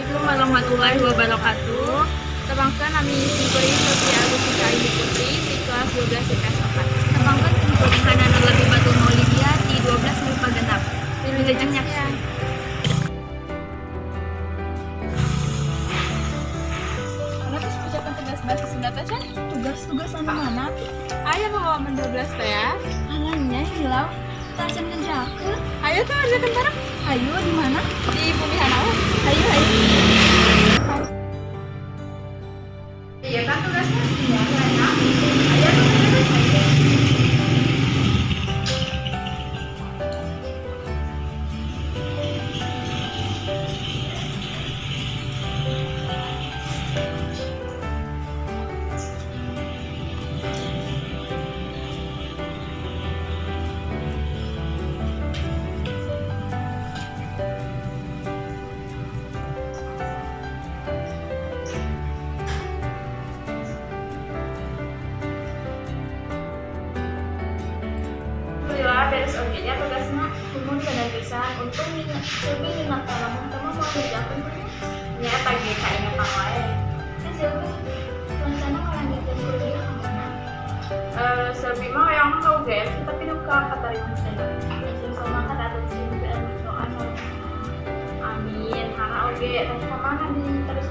Assalamualaikum warahmatullahi wabarakatuh. Tepangkeun, nami simkuring Sofia Agustika Ayu Putri di kelas 12 IPS 4. Tepangkeun, simkuring Hanana Labibatul Maulidia di 12 MIPA 6. Wilujeng nyaksian. Mana tuh ucapan tugas bahasa Sunda teh, Chan? Tugas-tugas anu mana? Aya halaman 12 teh ya. Alahnya hilang. Kita acan ngerjakeun. Ayo tuh ngerjakeun bareng. Ayo, di mana? Di Bumi Hanawa. Ayo, ayo. Iya kan tugasnya? Iya, enak. Ayo tuh ngerjakeun. Alhamdulillah beres oge nya tugasna. Nuhun bener pisan. Untung Selvi ngingatkan, lamun teu mah moal ngerjakeun. Nya eta ge kaingetan wae. Eh, Selvi rencana ngalanjutkeun kuliah ka mana? Eh, Selvi mah yang ka UGM sih, tapi duka katarima henteu. Sing semangat atuh, sing doa. Amin, hana oge, tapi ka mana diteruskeun?